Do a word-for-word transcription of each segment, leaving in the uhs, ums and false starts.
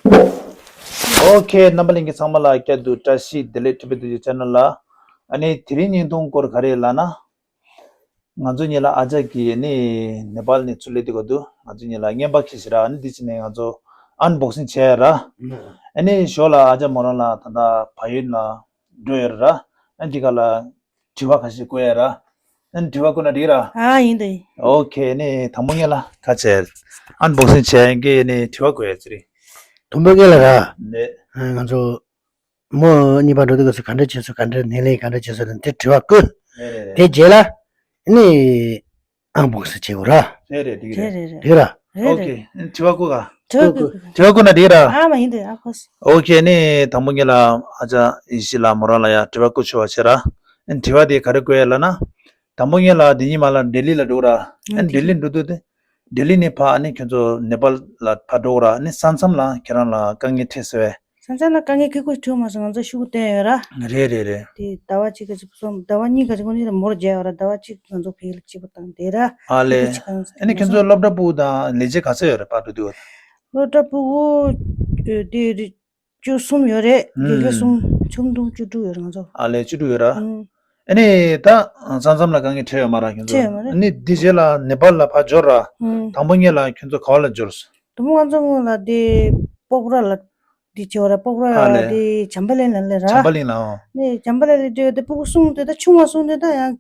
ཨོ་ཁེ། རྣམ་པ་ལྷན་རྒྱས་ཚང་མ་ལ་བསྐྱར་དུ་བཀྲ་ཤིས་བདེ་ལེགས། ཊི་བི་བདེ་ཆེན་ཆེ་ནལ་ལ། ཨ་ནི་དེ་རིང་བརྙན་ཐུང་སྐོར་ག་རེ་ལབ་ན། ང་ཚོ་གཉིས་ལ་ཨ་ཅག་གིས་ནི་ནེ་པཱལ་ནས་ཚུར་སླེབས་དུས་སྐབས་དུ་ང་ཚོ་གཉིས་ལ་རྔན་པ་ཁྱེར་ཞིག་ར། ཨ་ནི་དེ་བྱས་ནས་ང་ཚོ་ཨན་བོག་སིང་བྱས་ར། ཨ་ནི་ཞོར་ལ་ཨ་ཅག་མོ་རང་ལ་ད་ལྟ་བལ་ཡུལ་ལ་འགྲོ་ཡོད་ར། ཨ་ནི་དེ་ག་ལ་དྲི་བ་ཁ་ཤས་བཀོད་ཡ་ར། ཨ་ནི་དྲི་བ་བཀོད་ན་འགྲིག་ར། ཨ་ཡིན་དེ། ཨོ་ཁེ། ཨ་ནི་དང་པོ་ངེད་ལ་ཁ་ཆེ་ཨན་བོག་སིང་བྱས་ཡིན་གི། ཨ་ནི་དྲི་བ་བཀོད་ཡ་ཚེ་རིང་། དང་པོ་ངེད་ལ་ར། ནས་ང་ཚོ་མོ་གཉིས་པ་འགྲོ་དུས་སྐབས་སུ་ག་འདྲ་བྱས་སོང་། ག་འདྲ་སྣེ་ལེན་ག་འདྲ་བྱས་སོང་དེ་དྲི་བ་བཀོད། རེད་རེད་རེད། དེ་རྗེས་ལ་ནི་ཨང་བོག་སི་བྱེད་དགོས་ར། རེད་རེད། འགྲིག་རེད། རེད་རེད། འགྲིག་ར། རེད་ཨོ་རེད། ཁེ། དྲི་བ་བཀོད་ག། དྲི་བ་བཀོད། དྲི་བ་བཀོད་ན་འགྲིག་ར། ཨ་མ་ཡིན་དེ་ཨ་ཁོས། ཨོ་ཁེ། ནི་དང་པོ་ངེད་ལ་ཨ་ཅག་ཡེ་ཤེས་ལགས་མོ་རང་ལ་ཡ་དྲི་བ་བཀོད་ཆོག་པ་བྱེད་ར། དྲི་བ་དེ་ག་རེ་བཀོད་ཡ་ལབ་ན། དང་པོ་ངེད་ལ་དེ་ཉིན་མ་ལ་ལྡི་ལི་ལ་འགྲོ་ར། ལྡི་ལི་འགྲོ་དུས་དེ། ལྡི་ལི་ནས་ཕར་ཨ་ནི་ཁྱོད་ཚོ་ནེ་པཱལ་ལ་ཕར་འགྲོ་ར། ཨ་ནི་ས་མཚམས་ལ་ཁྱེད་རང་ལ་དཀའ་ངལ་འཕྲད་སོང་བས། ས་མཚམས་ལ་དཀའ་ངལ་ཁེ་ཁོ་ཐུག་མ་སོང་། ང་ཚོ་ཤུགས་བཏོན་ཡོད་ར། རེད་རེད་རེད། དེ་ཟླ་བ་གཅིག་ག་ཅིག་སོང་། ཟླ་བ་གཉིས་ག་ཅིག་ཁོ་ནི་མོར་རྒྱག་ཡོད་ར། ཟླ་བ་གཅིག་ང་ཚོ་བལ་ཡུལ་གཅིག་པ་དང་བསྡད་ར། ཨ་ལེ། ཨ་ལེ། ཨ་ནི་ཁྱོད་ཚོ་སློབ་གྲྭ་ཕྲུ་གུ་དང་ལས་བྱེད་ག་ཚོད་ཡོད་རེད་ཕར་འགྲོ་དུས། སློབ་གྲྭ་ཕྲུ་གུ་དེ་རེད། བཅུ་གསུམ་ཡོད་རེད། དགེ་རྒན་གསུམ། ཆུང་དུང་བཅུ་དྲུག་ཡོད་རེད་ང་ཚོ། ཨ་ལེ། བཅུ་དྲུག་ཡོད་ར། ཨ་ནི་ད་ས་མཚམས་ལ་དཀའ་ངལ་འཕྲད་ཡོད་མ་ར་ཁྱོད་ཚོ། འཕྲད་ཡོད་མ་རེད། ཨ་ནི་འདི་རྗེས་ལ་ནེ་པཱལ་ལ་ཕར་འབྱོར་ར། དང་པོ་ངེད་ལ་ཁྱོད་ཚོ་ག་བ་ལ་འབྱོར་སོང་། དང་པོ་ང་ཚོ་སྔོན་ལ་དེ་པོག་ར་ལ་དེ་བྱེད་པ་ར། པོག་ར་ཨ་ལེ། དེ་བྱམས་པ་གླིང་ལ་སླེབས་ར། བྱམས་པ་གླིང་ལ་ཨོ། ནས་བྱམས་པ་གླིང་ལ་སླེབས་དུས་དེ་ཕྲུ་གུ་གསུམ་དེ་ད་ཆུང་བ་གསུམ་དེ་ད་ཡང་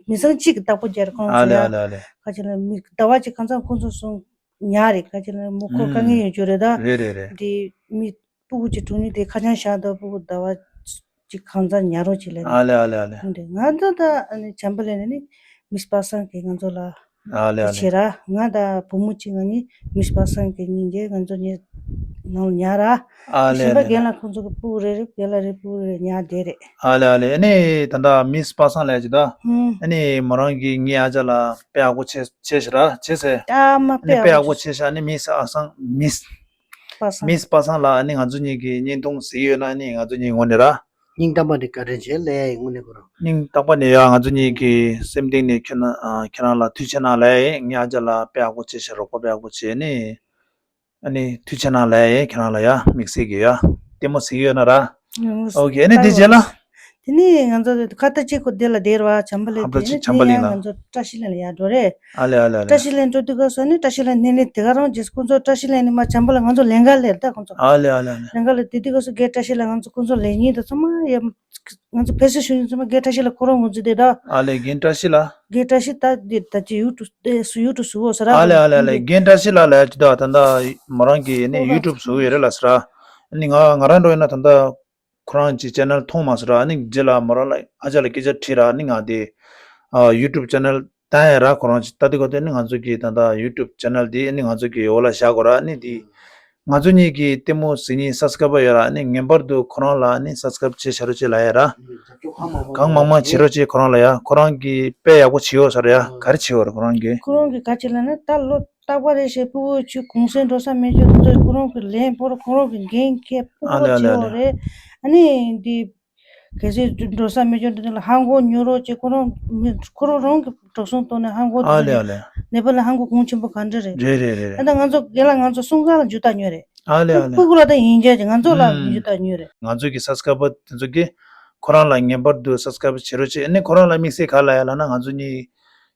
མི་ཚང་གཅིག་གི་བདག་པོ་རྒྱག་ར་ཁོང་ཨ་ཚོ་ལེ། ཡང་ཨ་ལེ་ཨ་ལེ། ཁ་ཆེ་ལ་མི་ཟླ་བ་གཅིག་གང་ཚང་ཁོང་ཚོ་གསུམ་ཉར་རེད། ཁ་ཆེ་ལ་མོ་ཁོ་དཀའ་ངལ་ཡོད་རྒྱུ་རེད་ད། རེད་རེད་རེད། དེ་མི་ཕྲུ་གུ་གཅིག་དྲུང་ནི་དེ་ཁ་བྱང་བཞག་ད་ཕྲུ་གུ་ཟླ་བ་གཅིག་གང་ཚང་ཉར་རོགས་བྱེད་ལ་ཨ་ལེ་ཨ་ལེ་ཨ་ལེ། ང་ད་ད་ཨ་ནི་བྱམས་པ་གླིང་ནས་ནི་མིས་པ་སངས་གིས་ང་ཚོ་ལ་ཨ་ལེ་ཨ་ལེ། བྱེད་ར། ང་དང་བུ་མོ་གཅིག་ང་གཉིས་མིས་པ་སངས་གིས་གཉིས་འདྲེས་ང་ཚོ་གཉིས་ནང་ལ་ཉར་ར། ཨ་ལེ་གཞན་པ་ཨ་ལེ། རྒན་ལགས་ཁོང་ཚོ་གི་ཕྲུ་གུ་རེ་རེ་རྒན་ལགས་རེ་ཕྲུ་གུ་རེ་ཉར་བསྡད་རེད། ཨ་ལེ་ཨ་ལེ། ཨ་ནི་ད་ལྟ་མིས་པ་སངས་ལབ་ཀྱི་ད། ཨ་ནི་མོ་རང་གིས་ངའི་ཨ་ཅག་ལ་དཔེ་ཡག་པོ་བྱས་བྱས་ཤག་ར་བྱས་ཟེར། ཨ་མ། ཨ་ནི་དཔེ་ཡག་པོ་བྱས་ཤག་ཨ་ནི་མིས་པ་སངས་མིས་པ་སངས། མིས་པ་སངས་ལ་ཨ་ནི་ང་ཚོ་གཉིས་ཀྱི་བརྙན་ཐུང་གཟིགས་ཡོད་ན་ཨ་ནི་ང་ཚོ་གཉིས་ངོ་ནས་ར། སྙིང་ཐག་པ་ནས་བཀའ་དྲིན་ཆེ་ལབ་ཡ་ཡིན། དངོས་གནས་ཁོ་རང་། སྙིང་ཐག་པ་ནས་ཡ་ང་ཚོ་གཉིས་ཀྱི་སེམས་གཏིང་ནས་ཁྱོད་ན་ཨ་ཁྱེད་རང་ལ་ཐུགས་རྗེ་གནང་ལབ་ཡ་ཡིན། ངའི་ཨ་ཅག་ལ་དཔེ་ཡག་པོ་བྱས་ཤག་རོགས་པ་དཔེ་ཡག་པོ་བྱས་ནི། ཨ་ནི་ཐུགས་རྗེ་གནང་ལབ་ཡ་ཡིན། ཁྱེད་རང་ལ་ཡ་དམིགས་བསལ་གྱི་ཡ་ལྟད་མོ་གཟིགས་ཡོད་ན་ར། ཨོ་ཁེ། ཨ་ནི་དེ་རྗེས་ལ། དེ་ནས་ང་ཚོ་ཁ་ཏ་ཅིག་ཁོ་དེ་ལ་བསྡད་ར་བྱམས་པ་གླིང་ལ། ཨ་དེ་ནས་བྱམས་པ་གླིང་ལ། ང་ཚོ་བཀྲ་ཤིས་གླིང་ལ་ཡར་འགྲོ་རེད། ཨ་ལེ་ཨ་ལེ་ཨ་ལེ། བཀྲ་ཤིས་གླིང་འགྲོ་དུས་སྐབས་སུ་ནི་བཀྲ་ཤིས་གླིང་ནས་ནི་དེ་ག་རང་རྗེས་སུ་ཁོང་ཚོ་བཀྲ་ཤིས་གླིང་ནས་མར་བྱམས་པ་གླིང་ང་ཚོ་ལེན་ག་སླེབས་ད་ཁོང་ཚོ། ཨ་ལེ་ཨ་ལེ་ཨ་ལེ། ལེན་ག་སླེབས་དེ་དུས་སྐབས་སུ་རྒན་བཀྲ་ཤིས་ལགས་ང་ཚོ་ཁོང་ཚོ་ལེན་མཁན་དང་ཚང་མ་ཡ། ང་ཚོ་བོད་སོག་གཞོན་ནུ་ཚང་མ་རྒན་བཀྲ་ཤིས་ལགས་ཁོ་རང་ངོས་འཛིན་དེ་ད། ཨ་ལེ་རྒན་བཀྲ་ཤིས་ལགས། རྒན་བཀྲ་ཤིས་ད་དེ་ད་ཅི་ཡུ་ཊུབ་ཨེ་སུ་ཡུ་ཊུབ་བཟོ་གོ་ས་ར། ཨ་ལེ་ཨ་ལེ་ཨ་ལེ། རྒན་བཀྲ་ཤིས་ལགས་ལབ་ཡ་ཅི་ད་ད་ད་མོ་རང་གིས་ནི་ཡུ་ཊུབ་བཟོ་གི་ཡོད་རེད་ལབ་ས་ར། ཨ་ནི་ང་ང་རང་འགྲོ་ཡིན་ན་ད་ད། ཁོ་རང་གི་ཅེ་ནལ་མཐོང་མ་སོང་ར། ཨ་ནི་རྗེས་ལ་མོ་རང་ལ་ཨ་ཅག་ལ་སྐད་ཆ་དྲིས་ར། ཨ་ནི་ང་དེ་ཨ་ཡུ་ཊུབ་ཅེ་ནལ་བཏང་ཡ་ར། ཁོ་རང་ཅིག་ལྟ་དུས་ག་དེ་ནི་ང་ཚོ་གི་ད་ལྟ་ཡུ་ཊུབ་ཅེ་ནལ་དེ་ཨ་ནི་ང་ཚོ་གི་འོག་ལ་བཞག་གོ་ར། ཨ་ནི་དེ་ང་ཚོ་གཉིས་ཀྱི་ལྟད་མོ་གཟིགས་མཁན་སབ་སི་ཀ་རའི་བར་ཡོད་ར། ཨ་ནི་ངེས་པར་དུ་ཁོ་རང་ལ་ཨ་ནི་སབ་སི་ཀ་རའི་བྱེད་བྱ་རོགས་བྱེད་ལབ་ཡ་ར། གང་མང་མང་བྱེད་རོགས་བྱེད་ཁོ་རང་ལ་ཡ། ཁོ་རང་གི་དཔེ་ཡག་པོ་བྱེད་ཡོད་ས་རེད་ཡ། ག་རེ་བྱེད་ཡོད་ར་ཁོ་རང་གི། ཁོ་རང་གི་ག་ཅི་ལབ་ན་ད་ལོ། རྟག་པ་རེ་བཞིན་ཕྲུ་གུ་ཆུ་གུང་སེང་འགྲོ་ས་མེད་རྒྱུ་དེ་ཚོ་ཁོ་རང་གི་ལན་ཕོར་ཁོ་རང་གི་འགན་འཁྱེར་ཕྲུ་གུ་ཨ་ལེ་ཨ་ལེ་ཨ་བྱེད་འོ་ལེ། རེད། ཨ་ནི་འདི་གལ་སྲིད་འགྲོ་ས་མེད་རྒྱུ་དེ་ཚོ་ལ་ཧང་གོ་ཉོ་རོགས་བྱེད། ཁོ་རང་མི་ཁོ་རང་རང་གི་འགྲོ་སོང་གཏོང་ནས་ཧང་གོ་ཨ་ལེ་ཨ་ལེ། ནེ་པ་ལ་ཧང་གོ་གོང་ཆེན་པོ་ག་འདྲ་རེད། རེད་རེད་རེད། ཨ་ད་ང་ཚོ་རྒན་ལགས་ང་ཚོ་གསུང་ག་ལ་འཇུ་ད་ཉོ་རེད། ཨ་ལེ་ཨ་ལེ། ཕྲུ་གུ་ལ་ད་ཡིན་རྒྱུ་ང་ཚོ་ལ་ཨུམ། འཇུ་ད་ཉོ་རེད། ང་ཚོ་གི་སབ་སི་ཀ་རའི་བར་དེ་ཚོ་གི་ཁོ་རང་ལ་ངེས་པར་དུ་སབ་སི་ཀ་རའི་བར་བྱེད་རོགས་བྱེད། ཨ་ནི་ཁོ་རང་ལ་དམིགས་བསལ་ག་ལབ་ཡ་ལབ་ན་ང་ཚོ་གཉིས།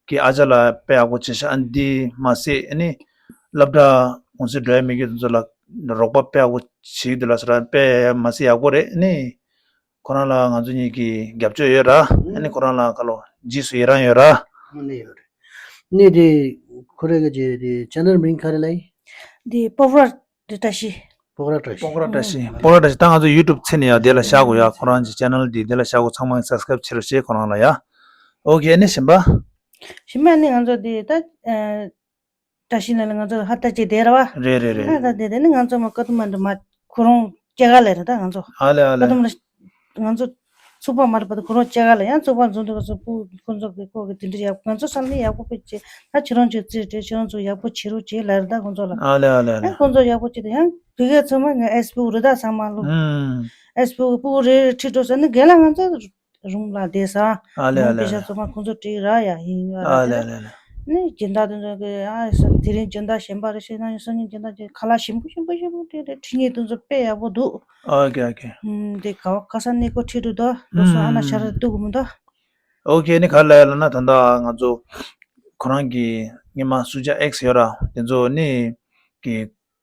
གི་ཨ་ཅག་ལ་དཔེ་ཡག་པོ་བྱས་ཤག་ཨ་འདི་མ་ཟད་ཨ་ནི་སློབ་གྲྭ་གུང་སེང་འགྲོ་ཡ་མེད་མཁན་དེ་ཚོ་ལ་རོགས་པ་དཔེ་ཡག་པོ་བྱེད་ཀྱི་འདུག་ལབ་ས་ར། དཔེ་མ་ཟད་ཡག་པོ་རེད། ཨ་ནི་ཁོ་རང་ལ་ང་ཚོ་གཉིས་ཀྱི་རྒྱབ་སྐྱོར་ཡོད་ར། ཨ་ནི་ཁོ་རང་ལ་ཁ་ལོ་རྗེས་སུ་ཡི་རང་ཡོད་ར། དངོས་གནས་ཡོད་རེད། གནས་དེ་ཁོ་རེ་གི་ཅེ་དེ་ཅེ་ནལ་མིང་ག་རེ་ལབ་ཡིན། དེ་པོག་ར་དེ་བཀྲ་ཤིས། པོག་ར་བཀྲ་ཤིས། པོག་ར་བཀྲ་ཤིས། པོག་ར་བཀྲ་ཤིས། ད་ང་ཚོ་ཡུ་ཊུབ་ཚེ་ནས་ཡ་དེ་ལ་བཞག་གོ་ཡ། ཁོ་རང་གི་ཅེ་ནལ་དེ་དེ་ལ་བཞག་གོ། ཚང་མ་སབ་སི་ཀ་རའིབ་བྱེད་རོགས་བྱེད་ཁོ་རང་ལ་ཡ། ཨོ་ཁེ། ཨ་ནི་གཞན་པ། གཞན་པ་ནི་ང་ཚོ་དེ་ད་ཨ་བཀྲ་ཤིས་ལགས་ལ་ང་ཚོ་ཧ་ད་ཅིག་བསྡད་ར་བ། རེད་རེད་རེད། ཧ་ད་བསྡད་དེ་ནི་ང་ཚོ་མ་ཀ་ཐུ་མན་ཌུ་མ་ཁོ་རང་སྐྱེ་ག་ལ་རེད། ད་ང་ཚོ་ཨ་ལེ་ཨ་ཀ་ལེ། ཐུ་མ་ང་ཚོ་ཚོགས་པ་མ་རེད་པ། ད་ཁོ་རང་སྐྱེ་ག་ལ་ཡང་ཚོགས་པ་འཛོམས་དུས་སྐབས་སུ་ཕྲུ་གུ་ཁོ་ཚོ་གི་ཁོ་གི་དེ་འདྲ་ཡག་པོ། ང་ཚོ་ས་ལ་ཡག་པོ་དཔེ་བྱས། ད་ཁྱེད་རང་ཚོ་རྩེད་བྲལ། ཁྱེད་རང་ཚོ་ཡག་པོ་བྱེད་རོགས་བྱེད་ལབ་རེད། ད་ཁོ་ཚོ་ལ་ཨ་ལེ་ཨ་ལེ་ཨ་ལེ། ཡང་ཁོ་ཚོ་ཡག་པོ་བྱེད་དུས་ཡང་བོད་སྐད་ཚང་མ་ང་ཨེ་སི་བྷི་རུ་ད་ཚང་མ་ལོ། ཨུམ། ཨེ་སི་བྷི་ཕྲུ་གུ་རེ་རེ་ཁྲིད་འགྲོ་ཟེར་ནི་རྒན་ལགས་ང་ཚོ་རུམ་ལ་བསྡད་ས། ཨ་ལེ་ཨ་ལེ། དཔེ་ཆ་ཚང་མ་ཁོང་ཚོ་བྲིས་ར་ཡ་ཡིན་ཡོད་ར། ཨ་ལེ་ཨ་ལེ་ཨ་ལེ། ནི་སྦྱིན་བདག་དེ་ཚོ་གི་ཨ་ས་དེ་རིང་སྦྱིན་བདག་གཞན་པ་རེ་ཞིག་ན་སང་ཉིན་སྦྱིན་བདག་ཅིག་ཁ་ལག་ཞིམ་པོ་ཞིམ་པོ་ཞིམ་པོ་དེ་རེ་ཁྲིད་མཁན་དེ་ཚོ་དཔེ་ཡག་པོ་འདུག་ཨོ་ཁེ་ཨོ་ཁེ། ཨུམ་དེ་ག་བ་ཁ་སང་ནས་ཀོ་ཁྲིད་འདུག་ད་ལོ་སོ་ཨ་ན་ཤ་ར་འདུག་གི་མི་འདུག་ཨོ་ཁེ། ནི་ག་ལ་ཡ་ལ་ན་ད་ལྟ་ང་ཚོ་ཁོ་རང་གི་སྔོན་མ་སུ་ཇ་ཨེགས་ཡོད་ར་དེ་ཚོ་ནི་གི་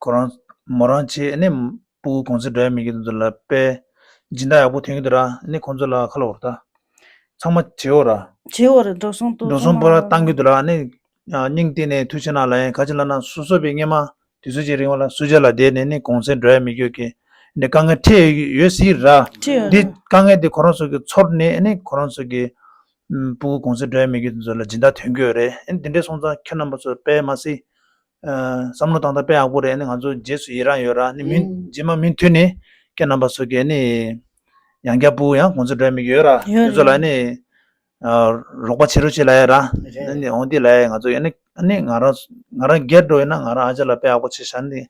ཁོ་རང་མོ་རང་ཆེ་ནི་སྤུ་གུ་གུང་སེང་འགྲོ་ཡ་མེད་གི་དེ་ཚོ་ལ་དཔེ་སྦྱིན་བདག་ཡག་པོ་ཐོན་གི་འདུག་ར། ནི་ཁོང་ཚོ་ལ་ཁ་ལོ་བར་ད་ཚང་མ་བྱེད་འོ་ར། བྱེད་འོ་ར་འགྲོ་སོང་ཏོ་འགྲོ་སོང་པོ་ར་བཏང་གི་འདུག་ར། ནི་སྙིང་གཏིང་ནས་ཐུགས་རྗེ་གནང་ལ་ཡིན། ག་ཅི་ལ་ན་སོ་སོ་པའི་སྔོན་མ་དུས་ཚོད་ཅིག་རིང་བ་ལ་སུ་ཇ་ལ་བསྡད་ནས་ནི་གུང་སེང་འགྲོ་ཡ་མི་དགོས་ཀི་འདི་དཀའ་ངལ་འཕྲད་ཡོད་སྲིད་ར། འདི་དཀའ་ངལ་འདི་ཁོ་རང་ཚོ་གི་ཚོར་ནས་ནི་ཁོ་རང་ཚོ་གི་སྤུ་གུ་གུང་སེང་འགྲོ་ཡ་མི་དགོས་དེ་ཚོ་ལ་སྦྱིན་བདག་ཐོན་གི་ཡོད་རེད། འདི་འདྲའི་སོང་ཙང་ཁྱེད་རྣམ་པ་ཚོ་དཔེ་མ་སྲིད་བསམ་བློ་བཏང་སྟངས་དཔེ་ཡག་པོ་རེད། ནི་ང་ཚོ་རྗེས་སུ་ཡི་རང་ཡོད་ར། ནི་མི་རྗེས་མ་མུ་མཐུད་ནས་ཁྱེད་རྣམ་པ་ཚོ་གི་ནི་ཡང་བསྐྱར་སྤུ་གུ་ཡང་གུང་སེང་འགྲོ་ཡ་མི་དགོས་ཡོད་ར། དེ་ཚོ་ལ་ནི། རོགས་པ་བྱེད་རོགས་བྱེད་ལ་ཡ་ར། ནི་འོང་འདི་ལ་ཡ་ང་ཚོ་ཡ་ནི་ནི་ང་རང་ང་རང་སྒེར་འགྲོ་ཡིན་ན་ང་རང་ཨ་ཅག་ལ་དཔེ་ཡག་པོ་བྱེད་ཤག་འདི་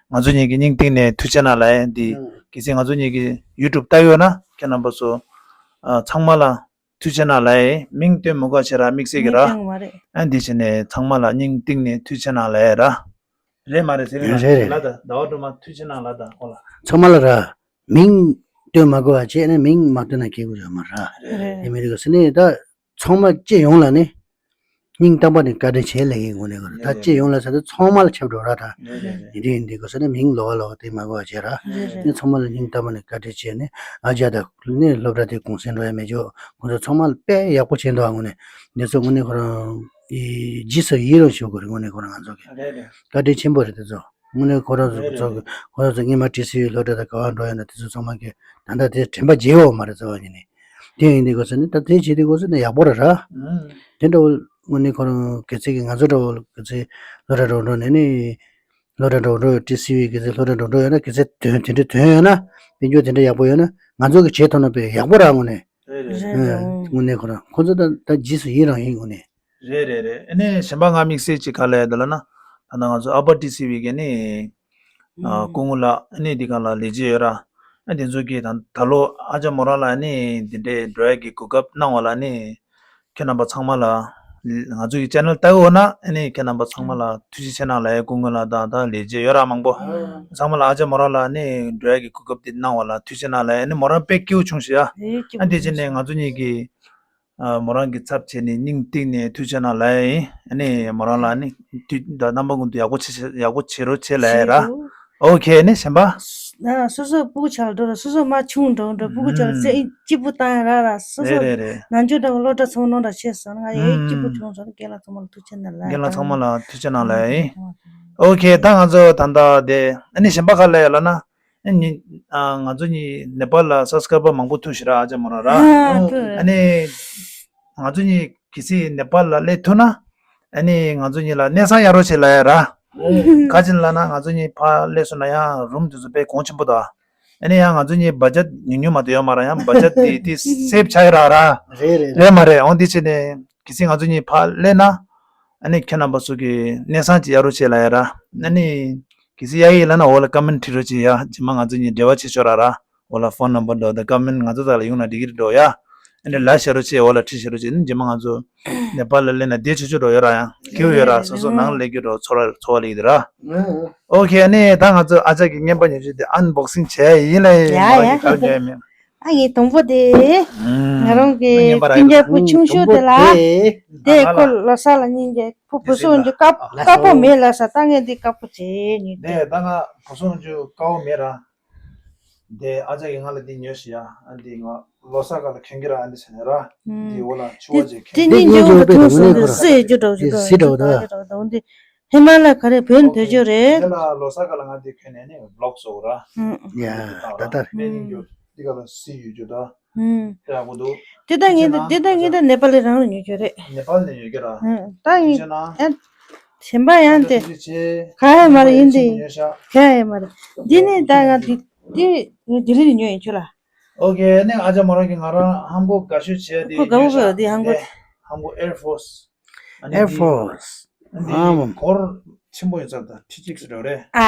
ང་ཚོ་གཉིས་ཀྱི་སྙིང་གཏིང་ནས་ཐུགས་རྗེ་གནང་ལ་ཡ། འདི་གལ་སྲིད་ང་ཚོ་གཉིས་ཀྱི་ཡུ་ཊུབ་ལྟ་ཡོད་ན་ཁྱེད་རྣམ་པ་ཚོ་ཚང་མ་ལ་ཐུགས་རྗེ་གནང་ལ་ཡ། མིང་བཏོན་མི་དགོས་བྱེད་ར་དམིགས་བསལ་གྱི་ར། ཨ་འདི་བྱས་ནས་ཚང་མ་ལ་སྙིང་གཏིང་ནས་ཐུགས་རྗེ་གནང་ལ་ཡ་ར། རེད་མ་རེད་ཟེར་ན་རེད་རེད། ལ་ད་ཟླ་བ་སྒྲོལ་མ་ཐུགས་རྗེ་གནང་ལ་ད་ཨོ་ལ། ཚང་མ་ལ་ར། མིང་བཏོན་མ་དགོས་པ་བྱས་ནས་མིང་མ་བཏོན་ན་སྐྱེ་དགོས་ཡོད་མ་ར། རེད། དེ་མི་རིགས་ཟེར་ནས་ད་ཚང་མ་སྤྱི་ཡོངས་ལ་ནི་སྙིང་གཏམ་པ་ནས་བཀའ་དྲིན་ཆེ་ལེགས་ཡིན་དགོས་ནས་གོ་ར། ད་སྤྱི་ཡོངས་ལ་ཟེར་ན་ཚང་མ་ལ་ཁྱབ་འགྲོ་ར་ད། ཡིན་དེ་ཡིན་དེ་གོ་ཟེར་ན་མིང་ལོགས་ལོགས་དེ་མ་དགོས་པ་བྱས་ར། ནི་ཚང་མ་ལ་སྙིང་གཏམ་པ་ནས་བཀའ་དྲིན་ཆེ་ནས་ཨ་ཅག་ད་ནི་སློབ་གྲྭ་དེ་གུང་སེང་འགྲོ་ཡ་མེད་ཅོག་ཁོང་ཚོ་ཚང་མ་ལ་དཔེ་ཡག་པོ་བྱས་འདུག་ཨ་དངོས་གནས་འདི་ཚོ་དངོས་གནས་ཁོ་རང་ཡི་རྗེས་སུ་ཡི་རང་ཞུ་དགོས་རེད། དངོས་གནས་ཁོ་རང་ང་ཚོ་གི་བཀའ་དྲིན་ཆེན་པོ་རེད་དེ་ཚོ། དངོས་གནས་ཁོ་རང་ཚོ་རེད་ཚོ་རེད། གི་ཁོ་རང་ཚོ་སྔོན་མ་ཊི་སི་ཝི་སློབ་གྲྭ་དང་ག་བ་འགྲོ་ཡོད་ན་དེ་ཚོ་ཚང་མ་གི་ད་ལྟ་དེ་དྲན་པ་བརྗེད་འོག་མ་རེད་རྩ་བ་ཉིད་ནས། དེ་ཡིན་དུས་གོ་ས་ནི་ད་དེ་བྱེད་དུས་གོ་ས་ནི་ཡག་པོ་རེད་ར། དེ་འདྲ་བོ་དངོས་གནས་ཁོ་རང་གལ་སྲིད་ཀྱི་ང་ཚོ་འདྲ་བོ་གལ་སྲིད་སློབ་གྲྭ་འགྲོ་འགྲོ་ནས་ནི་སློབ་གྲྭ་འགྲོ་འགྲོ་ཊི་སི་ཝི་གལ་སྲིད་སློབ་གྲྭ་འགྲོ་འགྲོ་ཡོད་ན་གལ་སྲིད་དོན་དེ་འདྲ་དོན་ཡོད་ན་དཔལ་འབྱོར་དེ་འདྲ་ཡག་པོ་ཡོད་ན་ང་ཚོ་གི་བྱེད་ཐུབ་ན་དཔེ་ཡག་པོ་ར་དངོས་གནས། རེད་རེད། དངོས་གནས་ཁོ་རང་ཁོ་ཚོ་ད་ད་རྗེས་སུ་ཡི་རང་ཡིན་དངོས་གནས། རེད་རེད་རེད། ཨ་ནི་གཞན་པ་ང་དམིགས་བསལ་གཅིག་ག་ལ་ཡ་འདི་ལ་ན་ད་ལྟ་ང་ཚོ་ཨ་པར་ཊི་སི་ཝི་གི་ནི་ཨ་སྐུ་ངོ་ལགས་ཨ་ནི་འདི་ག་ལ་ལས་བྱེད་ཡོད་ར། ཨ་དེ་ཚོ་གིས་ད་ད་ལོ་ཨ་ཅག་མོ་རང་ལ་ཨ་ནི་འདི་འདྲའི་འགྲོ་ཡ་གི་གོ་སྐབས་གནང་བ་ལ་ནི་ཁྱེད་རྣམ་པ་ཚང་མ་ལ་ང་ཚོ་གི་ཅེ་ནལ་ལྟ་གི་འོ་ན་ཨ་ནི་ཁྱེད་རྣམ་པ་ཚང་མ་ལ་ཐུགས་རྗེ་ཆེ་གནང་ལ་ཡ། སྐུ་ངོ་ལགས་དང་ད་ལས་བྱེད་ཡོད་ར་མང་པོ་ཚང་མ་ལ་ཨ་ཅག་མོ་རང་ལ་ཨ་ནི་འགྲོ་ཡ་གི་གོ་སྐབས་འདི་གནང་བ་ལ་ཐུགས་རྗེ་གནང་ལ་ཡ། ཨ་ནི་མོ་རང་དཔེ་སྐྱིད་པོ་བྱུང་ཤག་ཡ། ཨ་དེ་བྱས་ནས་ང་ཚོ་གཉིས་ཀྱི་ཨ་མོ་རང་གི་ཚབ་བྱས་ནས་སྙིང་གཏིང་ནས་ཐུགས་རྗེ་གནང་ལ་ཡིན། ཨ་ནི་མོ་རང་ལ་ནི་དུས་ད་རྣམ་པ་ཀུན་ཏུ་ཡག་པོ་བྱེད་ཡག་པོ་བྱེད་རོགས་བྱེད་ལ་ཡ་ར། ཨོ་ཁེ། ནི་གཞན་པ། ན་སོ་སོ་སྤུ་གུ་ཆགས་འགྲོ་ར་སོ་སོ་མ་ཆུང་འགྲོ་འགྲོ་སྤུ་གུ་ཆགས་ཚེ་སྐྱིད་པོ་བཏང་ར་ར་སོ་སོ་རེད་རེད་རེད། ནང་ཆོས་འདྲ་བོ་སློབ་གྲྭ་ཚང་ནང་འདྲ་བྱས་སོང་ང་ཡ་སྐྱིད་པོ་བྱུང་སོང་རྒན་ལགས་ཚང་མ་ལ་ཐུགས་རྗེ་གནང་ལ་ཡ། རྒན་ལགས་ཚང་མ་ལ་ཐུགས་རྗེ་གནང་ལ་ཡ་ཡིན། ཨོ་ཁེ། ད་ང་ཚོ་ད་ལྟ་དེ་ཨ་ནི་གཞན་པ་ག་ལ་ཡ་ལ་ན། ཨ་ནི་ཨ་ང་ཚོ་གཉིས་ནེ་པཱལ་ལ་སབ་སི་ཀ་རའི་བར་མང་པོ་ཐུག་ཤི་ར་ཨ་ཅག་མོ་རང་ར། ཨ་ནི་ང་ཚོ་གཉིས་གལ་སྲིད་ནེ་པཱལ་ལ་སླེབས་ཐུབ་ན་ཨ་ནི་ང་ཚོ་གཉིས་ལ་གནས་ཚང་གཡར་རོགས་བྱེད་ལ་ཡ་ར། ག་ཅི་ལ་ན་ང་ཚོ་གཉིས་ཕར་སླེབས་སོང་ན་ཡང་རུམ་དེ་ཚོ་དཔེ་གོང་ཆེན་པོ་དང་། ཨ་ནི་ཡང་ང་ཚོ་གཉིས་བ་ཇེཊ་ཉུང་ཉུང་མ་གཏོགས་ཡོད་མ་ར། ཡང་བ་ཇེཊ་དེ་དེ་སེབ་ཆགས་ཡ་ར་ར། རེད་རེད་རེད། མ་རེད། འོང་དེ་བྱས་ནས་གལ་སྲིད་ང་ཚོ་གཉིས་ཕར་སླེབས་ན་ཨ་ནི་ཁྱེད་རྣམ་པ་ཚོ་གི་གནས་ཚང་ཅིག་གཡར་རོགས་བྱེད་ལ་ཡ་ར། ཨ་ནི་གལ་སྲིད་གཡར་ཡིན་ལ་ན་འོག་ལ་ཀོ་མེན་ཊི་བྲིས་རོགས་བྱེད་ཡ། རྗེས་མ་ང་ཚོ་གཉིས་འབྲེལ་བ་བྱེད་ཆོག་ར་ར། འོག་ལ་ཕོན་ནམ་བར་འགྲོ་དང་ཀོ་མེན་ཊི་ང་ཚོ་དག་ལ་ཡོང་ན་འགྲིག་གི་རེད་འགྲོ་ཡ། ཨ་ནི་ལ་བྱེད་རོགས་བྱེད། འོག་ལ་བྲིས་བྱེད་རོགས་བྱེད། ཨ་ནི་རྗེས་མ་ང་ཚོ་ནེ་པཱལ་ལ་སླེབས་ན་བསྡད་ཆོག་ཆོག་འགྲོ་ཡོད་ར། ཡང་སྐྱིད་པོ་ཡོད་ར། སོ་སོ་ནང་ལ་སླེབས་རྒྱུ་འགྲོ་ཚོར་བ་ཚོར་བ་ལེགས་ཀྱི་ར། ཨོ་ཁེ། ཨ་ནི་ད་ང་ཚོ་ཨ་ཅག་གི་རྔན་པ་ཉོ་རྒྱུ་དེ་ཨན་བོག་སིང་བྱས་ཡིན་ལ་ཡིན། ཡ་ཡ། ག་རེ་ཉོ་ཡ་མིན། ཨ་ངའི་དང་པོ་དེ། ང་རང་གི་རྔན་པ་ར་སྤུན་ཀྱག་བུ་ཆུང་ཤོས་དེ་ལ། དེ་ཁོ་ལོ་གསར་ལ་སྙིང་རྗེ་ཁོ་བུ་སོང་རྒྱུ་དཀར་དཀར་པོ་མེད་ལ་ས་ད་ངས་འདི་དཀར་པོ་བྱས་ཉོས་ཏེ། དེ་ད་ང་བུ་སོང་རྒྱུ་དཀར་པོ་མེད་ར། དེ་ཨ་ཅག་གིས་ང་ལ་འདི་ཉོས་ཤི་ཡ། ཨ་འདི་ང་ལོ་གསར་ག་ལ་གྱོན་གི་ར། ཨ་འདི་ཟེར་ནས་ར། འདི་འོ་ལ་ཕྱུ་པ་ཅིག་གྱོན། དེ་སྙིང་རྗེ་བོ་ག་ཐུག་སོང་། འདི་སི་ཡི་རྒྱུ་འདྲ་བོ་ཞིག་འདུག་སི་འདྲ་བོ་འདི། ཧི་མ་ལ་ག་རེ་བོད་ནས་ཐོན་རྒྱུ་རེད། དེ་ལ་ལོ་གསར་ག་ལ་ང་འདི་གྱོན་ནས་ནི་བི་ལོག་བཟོ་ར། ཡ་ད་ད། དཔེ་སྙིང་རྗེ་བོ་འདི་ག་ལ་སི་ཡི་རྒྱུ་ད། ཡག་པོ་འདུག་དེ་ད་ངས་འདི་དེ་ད་ངས་ད་ནེ་པ་ལི་རང་ལ་ཉོས་རྒྱུ་རེད། ནེ་པ་ལི་ནས་ཉོས་རྒྱུ་ར། ད་ངས་ཨ་གཞན་པ་ཡང་དེ་ག་ཡ་མ་རེད། ཡིན་དེ་ག་ཡ་མ་རེད། འདི་ནི་ད་ང་འདི་འདི་ངས་ལྡི་ལི་ནས་ཉོས་ཡིན་ཁྱོད་ལ། ཨོ་ཁེ། ནི་ཨ་ཅག་མོ་རང་གིས་ང་རང་ཧམ་གོ་དགའ་ཤོས་བྱས་དེ་ཁོ་དགའ་པོ་ཉོས་ཤག་དགའ་པོ་དེ་ཧམ་གོ་ཧམ་གོ་ཨེར་ཕོར་སི། ཨ་ནི་Air Force། ཨ་ནི་ཨ་མ། གོར་ཆེན་པོ་ཡིན་ཙང་ད་ཁྲི་གཅིག་ཙམ་འདྲ་རེད། ཨ་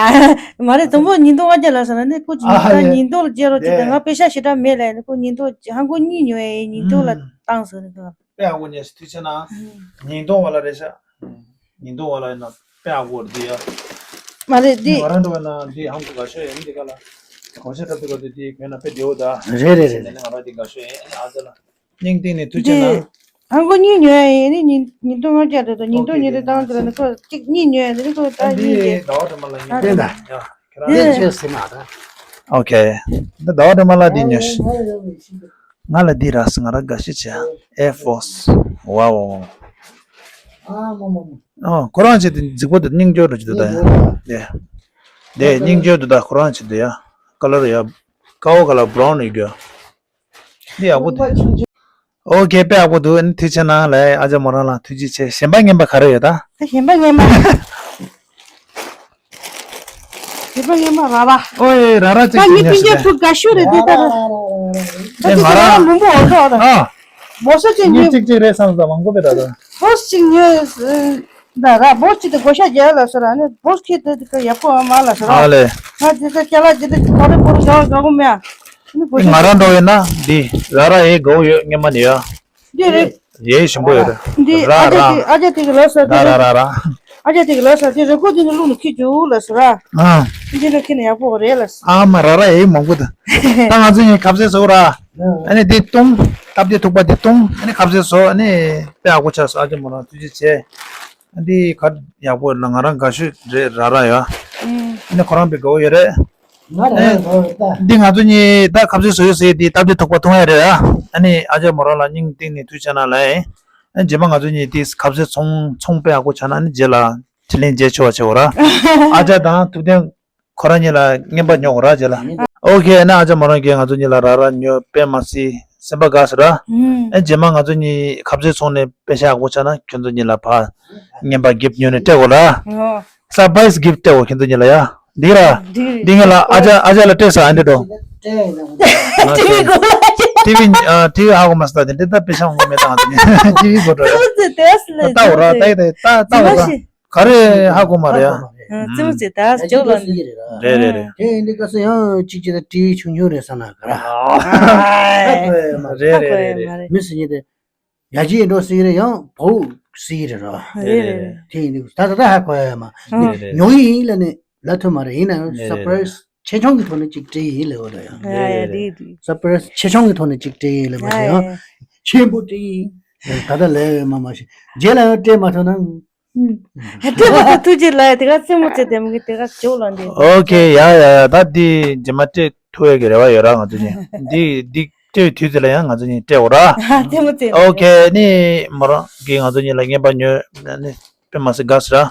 མ་རེད། དང་པོ་ཉིས་སྟོང་ལྔ་བརྒྱ་ལབ་ས་ལ་ནི་ཁོ་ཨ་ཡ། ཉིས་སྟོང་ལ་བརྗེ་རོགས་བྱེད་དང་། ང་པེ་ཤ་ཞེ་དྲག་མེད་ལབ་ནི་ཁོ་ཉིས་སྟོང་ཧང་གོ་གཉིས་ཉོ་ཡ་ཡིན། ཉིས་སྟོང་ལ་ཨུམ། བཏང་ཟེར་ནི་ཁོ། དཔེ་ཧང་གོ་ཉོས་སི་ཐུགས་རྗེ་གནང་། ཨུམ། ཉིས་སྟོང་བ་ལ་རེད་ཤག་ཨུམ། ཉིན་ཐོ་བ་ལ་ཡིན་ན་དཔེ་ཨ་གོར་འདི་ཡ། མ་རེད་འདི། ང་རང་འགྲོ་བ་ན་འདི་ཧང་གོ་དགའ་ཤོས་ཡིན་འདི་ག་ལ། གོང་ཆེ་ཐབས་དེ་ག་དེ་འདི་གོན་ན་དཔེ་བདེ་བོ་ད། རེད་རེད་རེད། ང་རང་འདི་དགའ་ཤོས་ཡིན་ཨ་ཙི་ལ། སྙིང་ཐིག་ནས་ཐུགས་རྗེ་གནང་། ཨ་ཁོ་གཉིས་ཉོས་ཡིན་ནི་ཉིན་ཉིན་ཐོ་ལྔ་བརྒྱ་རེད་དོ། ཉིན་ཐོ་ཉིན་རེ་བཏང་ཟེར་ནི་ཁོ་གཅིག་གཉིས་ཉོས་ཡིན་ནི་ཁོ་ད་གཉིས་རེད། ཟླ་བ་སྒྲོལ་མ་ལ་ཉིན་ཐོ་ཡ་ཁྱེད་རང་ལས་ཆེ་སེ་མ་ད། ཨོ་ཁེ། འདི་ཟླ་བ་སྒྲོལ་མ་ལ་འདི་ཉོས་ཤིག་ང་ལ་འདི་རག་སོང་། ང་རང་དགའ་ཤོས་བྱས། Air Force། ཝའོ། ཨོ་ཁོ་རང་ཆེད་དུ་རྫིག་པོ་དེ་སྙིང་རྗེ་རུ་ཅི་འདུག་ད་ཡ། དེ་དེ་སྙིང་རྗེ་འདུག་ད་ཁོ་རང་ཆེད་དུ་ཡ། ཀ་ལར་ཡ། ཀ་བོ་ཀ་ལར་བྷ་རའུན་ཡོད་རྒྱུ། འདི་ཡག་པོ་འདུག་ཨོ་ཁེ། དཔེ་ཡག་པོ་འདུག་ཨ་ནི་ཐུགས་རྗེ་གནང་ལགས། ཨ་ཅག་མོ་རང་ལ་ཐུགས་རྗེ་ཆེ། གཞན་པ་ངན་པ་ག་རེ་ཡོད་ད། ད་གཞན་པ་ངན་པ། གཞན་པ་ངན་པ་ར་ར། ཨོའི་ར་ར་ད་ཅིག་ངའི་ཅིག་སྤུན་ཀྱག་ཉོས་ཤིག་ཕྲུག་དགའ་ཤོས་རེད་འདི་ད་ར། ད་ཅིག་ང་ར་ར་མང་པོ་འོང་ཐོག་ད། ཨ། མོ་སོ་ཅིག་ངས་ཉོས། ཅིག་ཅིག་རེད་བསམ་ད་མང་པོ་བས་ད་ད། ཧོ་ཅིག་ཉོས། ད་ར་བོ་ཅིག་ཏུ་བགོ་བཤའ་རྒྱག་ལ་སོ་ར་ནི་བོ་ཁྱེད་དུ་ཡག་པོ་མ་ལ་སོ་ར། ཨ་ལེ། ང་ཅི་ད་ཅ་ལག་ཅི་ད་ཅི་ཐོ་རེ་པོ་རེ་ག་ག་གོ་མེ་ཨ། ནི་བགོ་ང་བཤའ་རང་འགྲོ་ཡོད་ན་འདི་ར་ར་ཨེ་གོ་ཡོད་ངེས་མ་ནི་ཡ། འདི་རེད། ཡེ་ཞིམ་པོ་ཡོད་རེད། འདི་ར་ཨ་ཅག་ར། དེ་ཨ་ཅག་དེ་གི་ལ་སོ་ར་དེ་ར་ར་རེད། ར་ར། ཨ་ཅག་དེ་གི་ལ་སོ་དེ་རེ་ཁོ་དེ་ནི་བླུག་ནི་ཁྱི་རྒྱུ་ལ་སོ་ར། ཨ། འདི་ལ་ཁྱི་ནི་ཡག་པོ་རེད་ལ་སོ། ཨ་མ་ར་ར་ཨེ་མང་པོ་ད། ད་ང་ཚོ་ཡིན་ཁ་ཟས་བཟོ་ར། ཨ་ནི་དེ་བཏུང་། སྟབས་བདེ་ཐུག་པ་དེ་བཏུང་། ཨ་ནི་ཁ་ཟས་བཟོ། ཨ་ནི་དཔེ་ཡག་པོ་ཆགས་སོང་། ཨ་ཅག་མོ་རང་ཐུགས་རྗེ་ཆེ། ཨ་འདི་ག་ཡག་པོ་ལ་ང་རང་དགའ་ཤོས་རེད་ར་ར་ཡ། ཨ་ནི་ཁོ་རང་དཔེ་དགའ་བོ་ཡོད་རེད། ང་རང་ཨེ་དགའ་བོ་ད། འདི་ང་ཚོ་གཉིས་ད་ཁ་ཟས་བཟོ་ཡོད་ཟེར་དེ་སྟབས་བདེ་ཐུག་པ་བཏུང་ཡ་རེད་ཡ། ཨ་ནི་ཨ་ཅག་མོ་རང་ལ་སྙིང་གཏིང་ནས་ཐུགས་རྗེ་གནང་ལགས། ཨ་རྗེས་མ་ང་ཚོ་གཉིས་དེ་ཁ་ཟས་ཚོང་ཚོང་དཔེ་ཡག་པོ་ཆགས་ན་ཨ་ནི་རྗེས་ལ་དྲིན་ལན་འཇལ་ཆོག་པ་བྱེད་འོ་ར། ཨ་ཅག་དང་ཐུབ་བསྟན། ཁོ་རང་གཉིས་ལ་རྔན་པ་ཉོ་དགོས་ར་རྗེས་ལ། ཨོ་ཁེ། ཨ་ནི་ཨ་ཅག་མོ་རང་གིས་ང་ཚོ་གཉིས་ལ་ར་ར་ཉོ་དཔེ་མ་སྲིད་སེམས་པ་དགའ་སོང་ར། ཨ་རྗེས་མ་ང་ཚོ་གཉིས་ཁ་ཟས་ཚོང་ནས་པེ་ཤ་ཡག་པོ་ཆགས་ན་ཁྱོད་ཚོ་གཉིས་ལ་ཕར་རྔན་པ་གིབ་ཉོ་ནས་སྤྲད་དགོས་ར། སར་པ་རའི་སི་གིབ་སྤྲད་དགོས་ཁྱོད་ཚོ་གཉིས་ལ་ཡ། འདི་ར། འདི་ངས་ལ་ཨ་ཅག་ཨ་ཅག་ལ་སྤྲད་ས་ཨ་འདི་འགྲོ། ཊི་ཝི་གོ་ལ་ཊི་ཝི་ཨ་ཊི་ཝི་ཧ་གོ་མ་སོང་ད་དེ་འདྲ་ད་པེ་ཤ་འོང་གི་མེད་ད་ང་ཚོ་གཉིས་ཊི་ཝི་གོ་འགྲོ་ཡ། ད་འོ་ར་ད་ཡི་ད་ད་ད་འོ་ར། ག་རེ་ཧ་གོ་མ་རེད་ཡ། ཨ་ཙི་མོ་ཙི་ད་ཅོག་ལ་ནི། རེད་རེད་རེད། དེ་ཡིན་དུས་སྐབས་སུ་ཡང་གཅིག་གཅིག་ད་ཊི་ཝི་ཆུང་ཆུང་རེད་བསམ་ན་ག་ར། ཨ་ཧ་གོ་ཡ་མ་རེད། རེད་རེད་རེད་རེད། མི་སུ་ཡིན་དེ་ཡ་གྱི་ཡིན་འགྲོ་སྲིད་རེད་ཡང་བོ་སྲིད་རེད་ར། རེད་རེད་རེད། དེ་ཡིན་དུས་ད་ད་ད་ཧ་གོ་ཡ་མ་ཨ་ཉོ་ཡི་ཡིན་ལ་ནི་ལ་ཐུབ་མ་རེད། ཡིན་ན་ཡང་རེད་རེད་སར་པ་རའི་སི་ཆེ་ཆུང་གི་ཐོག་ནས་གཅིག་སྤྲད་ཡིན་ལེ་བ་ད་ཡང་། ཨ་རེད་རེད། སར་པ་རའི་སི་ཆེ་ཆུང་གི་ཐོག་ནས་གཅིག་སྤྲད་ཡིན་ལེ་བ་ད་ཡང་། ཆེན་པོ་སྤྲད་ཡིན། ད་ལྟ་ལས་ཡོད་མ་མ་ཤེས་རྗེས་ལ་ཡང་སྤྲད་མ་ཐུབ་ན། ཧ་ཏེ་མོ་ཏེ་ཐུགས་རྗེ་ལ་དེ་ག་རྩེད་མོ་རྩེ་དེ་མོ་གི་དེ་ག་ཇོག་ལ་འདི། ཨོ་ཁེ། ཡ་ཡ་ཡ། ད་འདི་རྗེས་མ་སྤྲད་ཐུབ་ཡ་གི་རེ་བ་ཡོད་ར། ང་ཚོ་གཉིས་འདི་འདི་སྤྲད་དུས་ཚོད་ལ་ཡང་ང་ཚོ་གཉིས་སྤྲད་འོ་ར། རྩེད་མོ་རྩེ། ཨོ་ཁེ། ནི་མོ་རང་གིས་ང་ཚོ་གཉིས་ལ་རྔན་པ་ཉོས་ནི་དཔེ་མ་སྲིད་དགའ་སི་ར།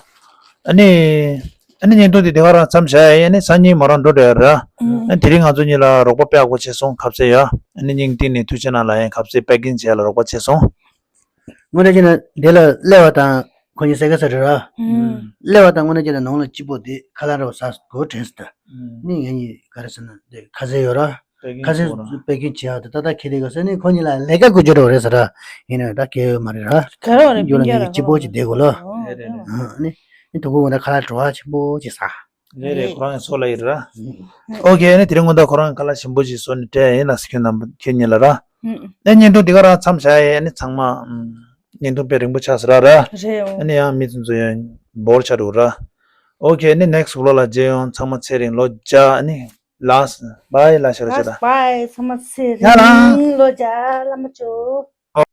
ཨ་ནི་ཨ་ནི་བརྙན་ཐུང་འདི་དེ་ག་རང་མཚམས་བཞག་ཡ། ཨ་ནི་སང་ཉིན་མོ་རང་འགྲོ་འགྲོ་ཡ་ར། ཨ་ནི་དེ་རིང་ང་ཚོ་གཉིས་ལ་རོགས་པ་དཔེ་ཡག་པོ་བྱས་སོང་ཁ་ཟས་ཡ། ཨ་ནི་སྙིང་གཏིང་ནས་ཐུགས་རྗེ་གནང་ལ་ཡང་ཁ་ཟས་པེ་ཀིང་བྱས་ལ་རོགས་པ་བྱས་སོང་། དངོས་གནས་བྱས་ན་འདི་ལ་སླེབས་པ་དང་ཁོ་གཉིས་སེ་ག་ས་རེད་ར། ཨུམ། སླེབས་པ་དང་དངོས་གནས་བྱས་ན་ནང་ལ་སྐྱིད་པོ་དེ་ཁ་ལག་འདྲ་བོ་ཟ་དགོས་དྲན་སོང་ད། ཨུམ། ནི་ངེད་གཉིས་ག་རེ་ཟེར་ན་འདི་ཁ་ཟས་ཡོད་ར། པེ་ཀིང་ཁ་ཟས་བྱས་ར། པེ་ཀིང་བྱས་ཡག་དེ་ཏག་ཏག་ཁྱེར་དེ་ག་ཟེར་ནི་ཁོ་གཉིས་ལ་ལས་ཀ་དགོས་རྒྱུ་འདྲ་བོ་རེད་ཟེར་ར། ཡིན་ན་ད་གལ་ཡོད་མ་རེད་ར། ག་རེ་བ་རེད། རྒྱུ་ལ་སྤུན་ཀྱག་ངེད་གཉིས་ལ་སྐྱིད་པོ་ཅིག་བསྡད་དགོས་ལ། རེད་རེད། ཨ་ནི་ནི་དུ་གུ་ང་ད་ཁ་ལག་བྲོ་བ་ཆེན་པོ་ཅིག་ཟ། རེད་རེད། ཁོ་རང་གི་ཚོ་ལ་ཡིན་ར། ཨོ་ཁེ། ཨ་ནི་དེ་རིང་དགོང་དག་ཁོ་རང་གི་ཁ་ལག་ཞིམ་པོ་ཞིག་བཟོ་ནས་སྤྲད་ཡིན་ལ་སི་ཁྱོད་རྣམ་པ་ཁྱེད་གཉིས་ལ་ར། ཨ་ནི་བརྙན་ཐུང་འདི་ག་རང་མཚམས་བཞག་ཡིན། ཨ་ནི་ཚང་མ་བརྙན་ཐུང་དཔེ་རིང་པོ་ཆགས་སོང་ར་ར། རེད་འོ། ཨ་ནི་ཡང་མི་ཚོ་ཚོ་ཡང་བོར་ཆགས་འགྲོ་ར། ཨོ་ཁེ། ཨ་ནི་ནེག་སི་ཝི་ལོག་ལ་མཇལ་ཡོང་། ཚང་མ་ཚེ་རིང་ལོ་བརྒྱ། ཨ་ནི་ལ་སི་བྷའི་ལ་ཤ་ར་ཤ་ར། བྷའི། ཚང་མ་ཚེ་ཡ་ལ། རིང་ལོ་བརྒྱ་བླ་མ་ཅོ།